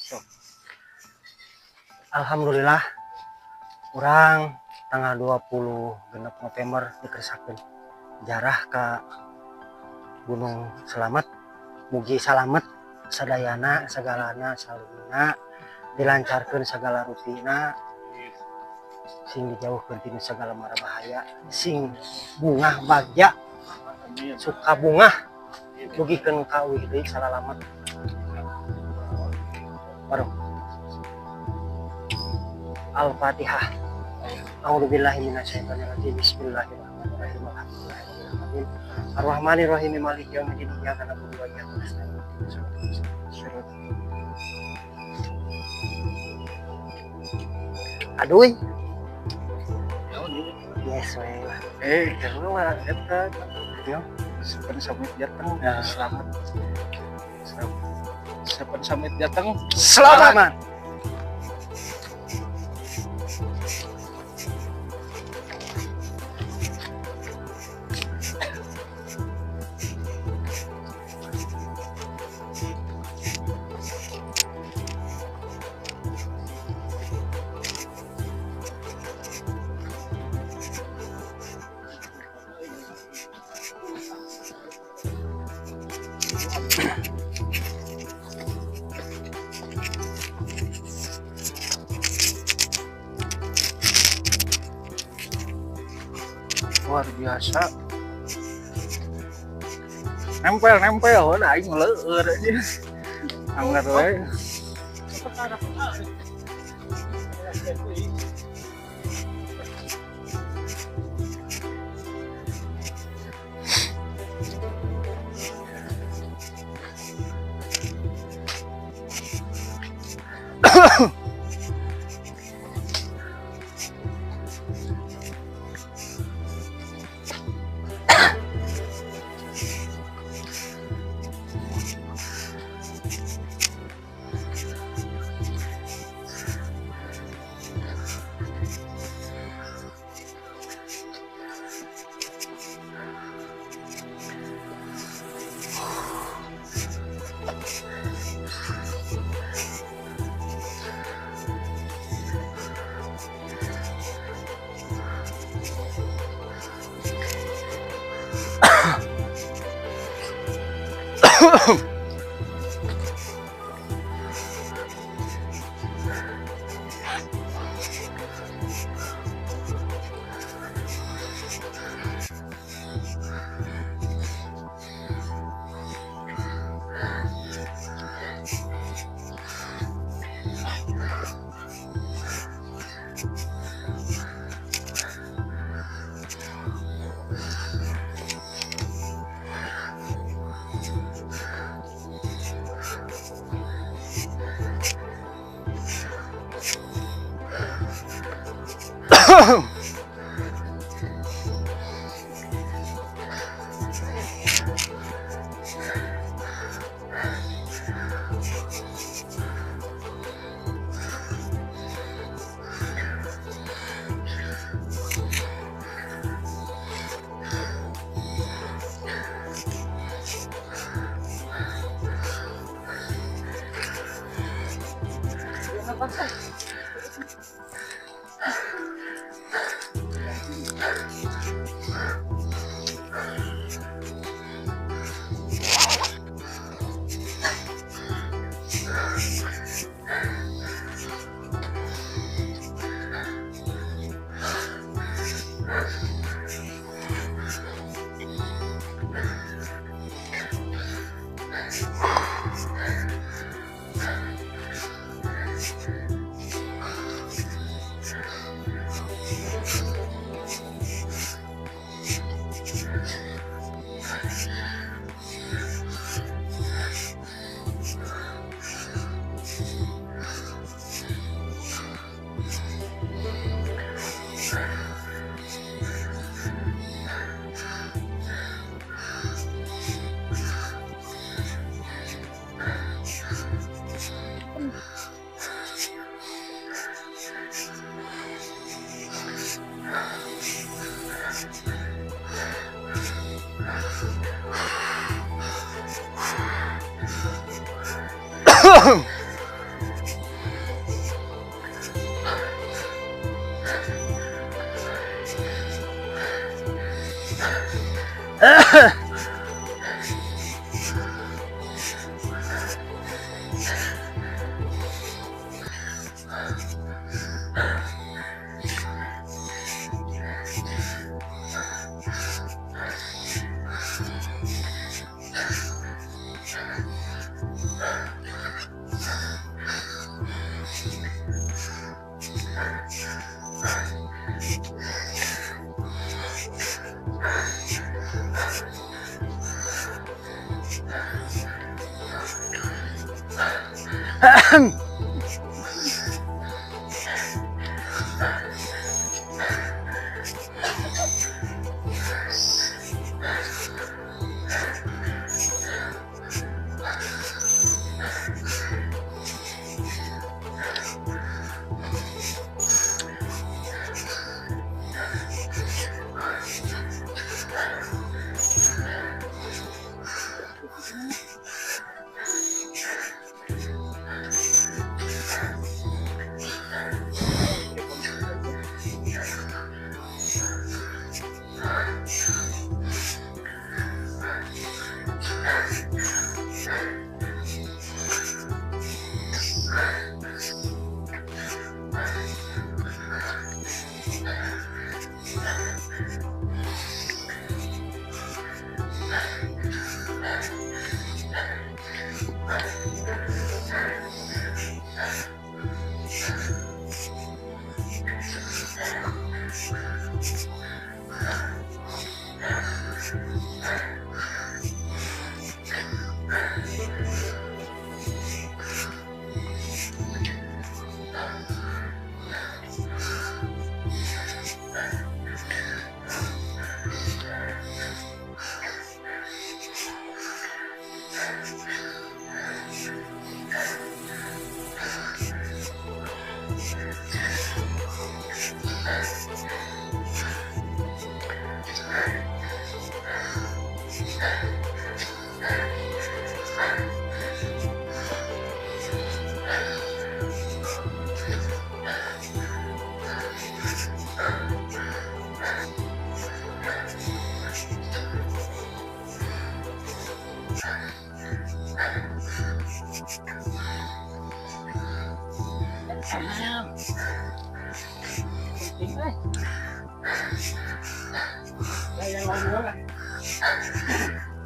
Sok. Alhamdulillah, urang tanggal 26 November dikersakeun jarah ka Gunung Slamet. Mugi salamet sadayana, sagalana, salimina, dilancarkeun segala rupina, sing dijauhkeun tina segala mara bahaya, sing bungah bagja. Amin. Suka bungah, dugikeun ka uih deui salalamet. Baru Al-Fatihah. A'udzubillahi minasyaitonirrajim. Bismillahirrahmanirrahim. Alhamdulillahirabbil alamin. Arrahmanirrahim. Maliki yaumiddin. Iyyaka na'budu wa iyyaka nasta'in. Ihdinas siratal mustaqim. Aduh. Naon ieu? Yes we lah. Karena lah eta. Ya. Sapen Summit Jateng. Ya. Selamat. Sapen Summit Jateng. Selamat. Luar biasa. Nempel nempel, udah aing leueur aja. Anggar we.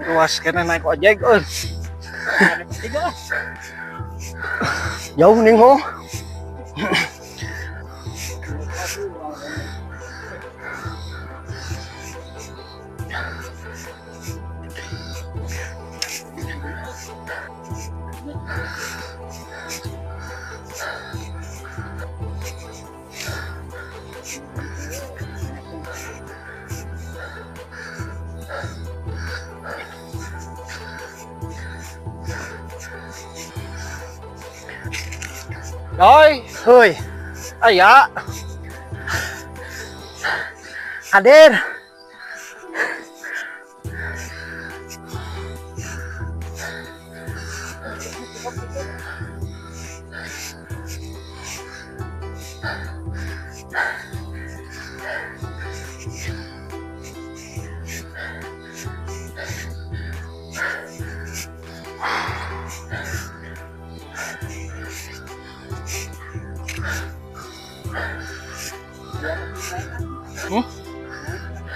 Luas kena naik ojek, euy. Jauh ning ho. Doi, Heuy, aya. Hadir.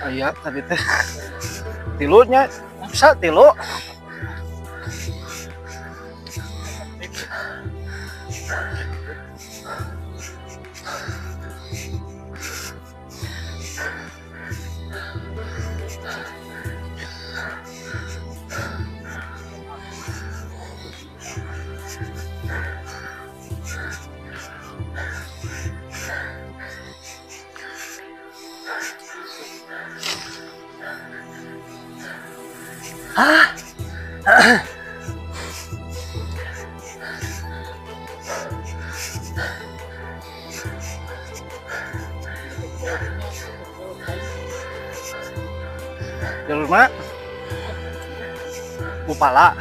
Aya tadi teh. Tilunya bisa tilu. Jalur mana? Bupala.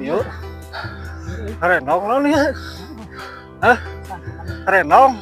Yuk, renong lo nih, hah? Renong.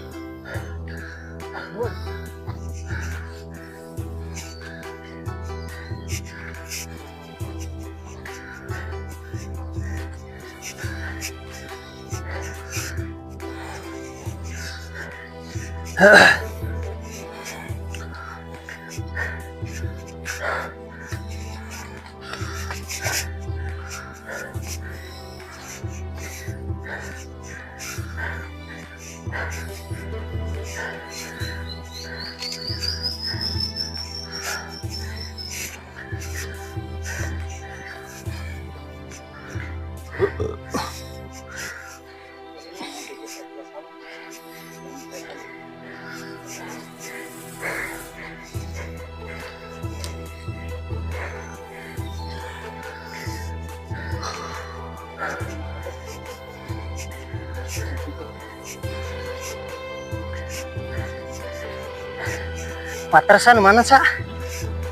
Water san mana sa?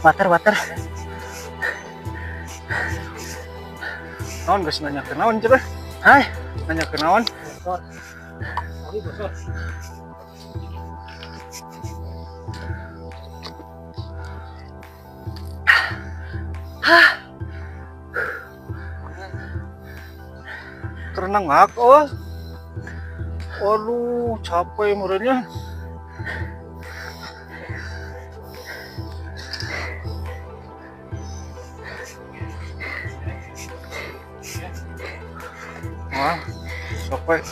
Water water. Naon geus nanya ke naon coba? Hai, nanya ke naon? Hah. Karena ngak oh. Aduh, capek murenya. Wah, capek.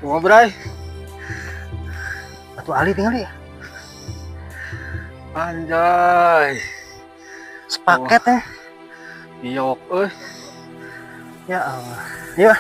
Kumaha bray? Batu Ali tinggal ya. Anjay. Sepaket ya. Iyok euy. Ya Allah. Ya.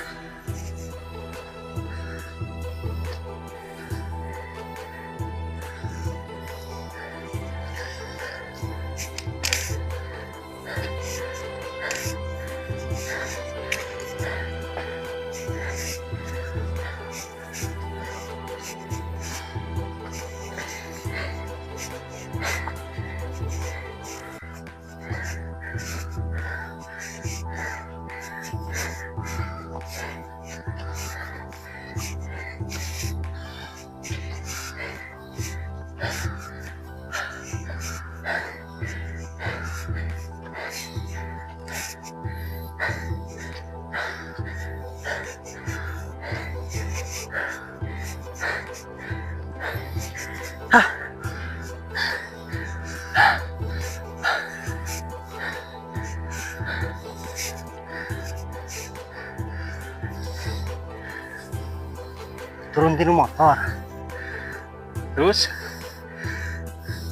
Turun tinu motor. Terus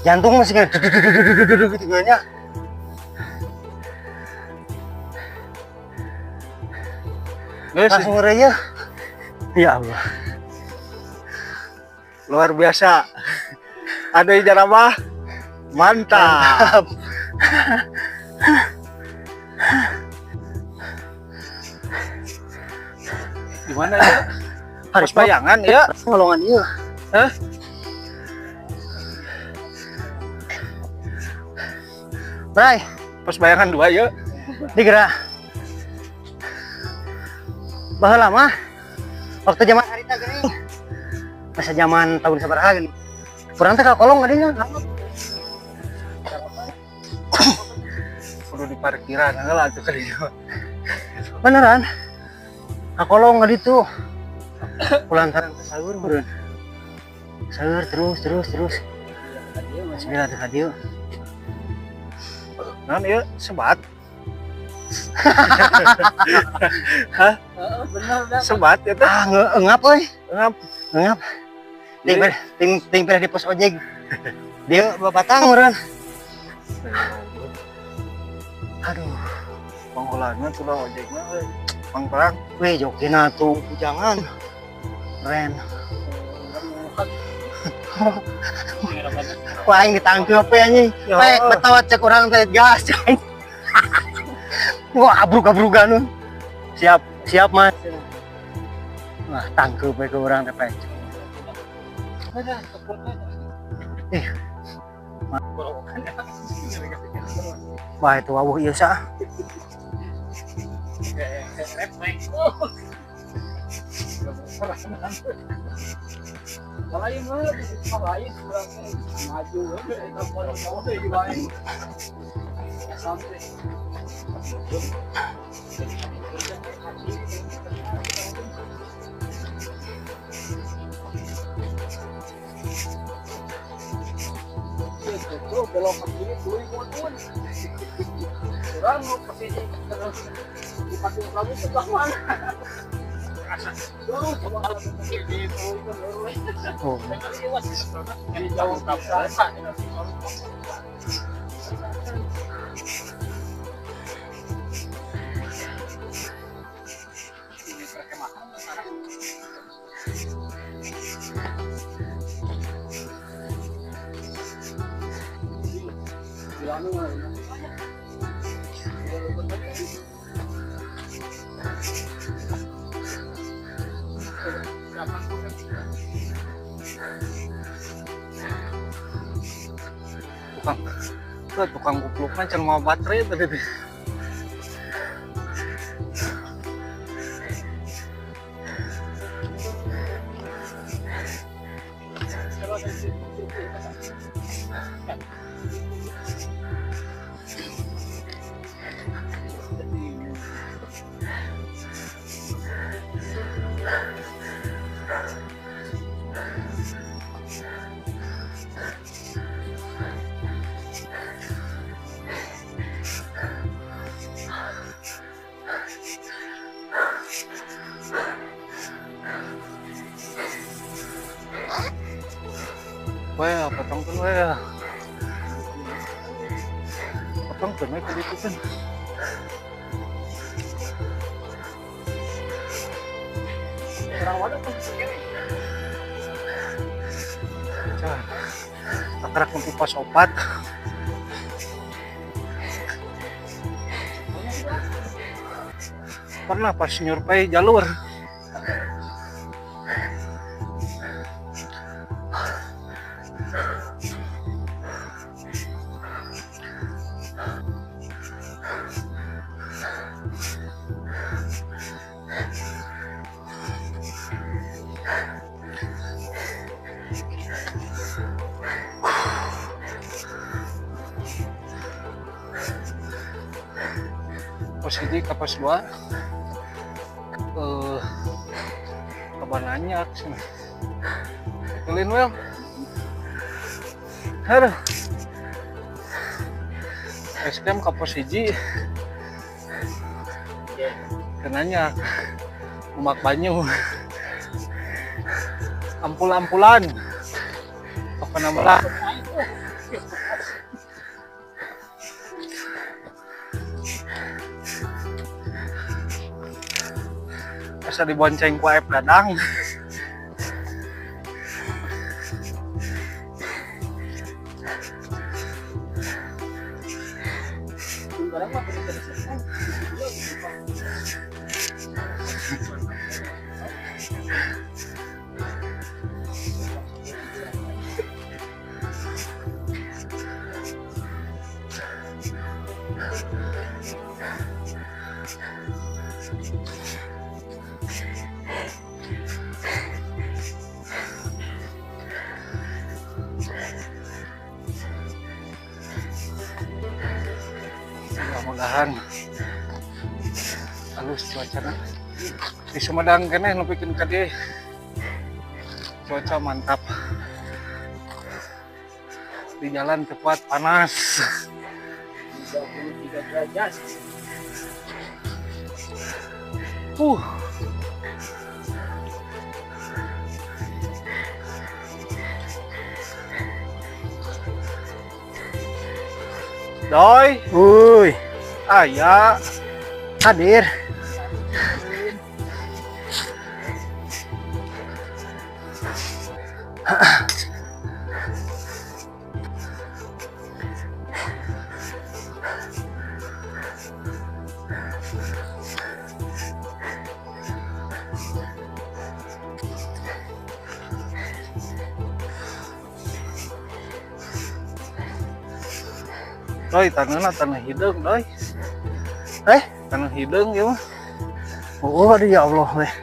jantung masih kayak gitu nya. Langsung ya. Ya Allah. Luar biasa. Ada jarabah. Mantap. Di mana ya? Harus bayangan ya. Ngolongan iya. Hah? Bray, pos bayangan 2 ya. Digerak. Baheula mah waktu zaman harita geuning. Masa zaman tahun sabaraha geuning. Kurang teh ka kolong geuning. Kudu di parkiran heula atuh ka dieu. Beneran. Ka kolong ditu. Kulantaran teh sahur meureun. Sahur terus terus terus. Bismillah teh ka dieu. Naon ieu sebat? Hah? Bener dah. Sebat ya teh. Ah, ngap euy. Ngap. Ngap. Ting ting di pos ojek. Dia babatang meureun. Aduh, Panggolanna kudu ojekna euy. Pangperang. Weh, jokina tuh jangan. Ren. Wah, aing ditangkep ya anjing. Pek betawat cek urang teh gas. Wah, abrug-abrugan. Siap, siap Mas. Wah, tangkep we ke urang teh pek. Eh. Wah, itu wawuh ieu sah. Belok ke kiri tuluy mun. Urang nu posisi terus di patung kamu sebelah mana? Lurus Oh. Di jauh pisan. Tukang kupluknya can mau baterai tadi. Wah, potong tuh wah. Potong tuh naik ke kan. Akarak untuk pos opat. Pernah pas nyurpai jalur. Pos 1 ke pos 2 kabananya sini. Betulin well. Aduh. SKM ke pos 1 kenanya umak banyu. Ampul-ampulan. Pokoknya malah. Asa dibonceng ku Aep Dadang. Mudah-mudahan halus cuacana di Sumedang keneh nepikeun ka dieu, cuaca mantap, di jalan tepat panas 33 derajat. Doi, Uy, aya hadir. Doi, tanahna tanah hideung, Doi. Tanah hideung ieu mah. Oh, aduh ya Allah weh.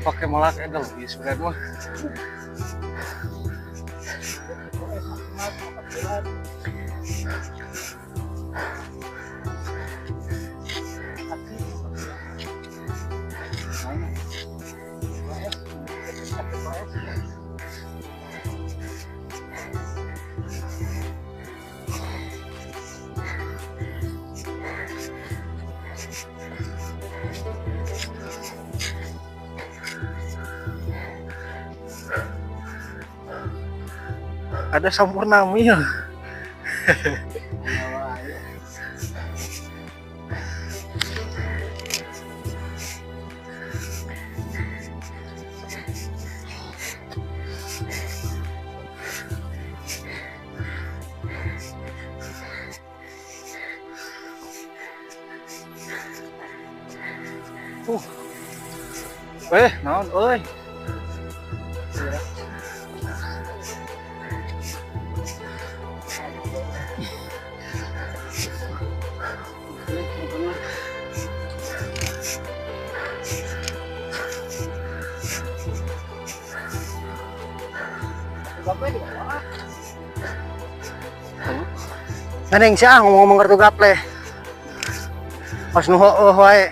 Pakai melak edel di sebenarnya mah. Ada Sampurna Mil. Naon euy. Ngadeng siya ngomong-ngomong kartu gaple. Pas nu heueuh wae.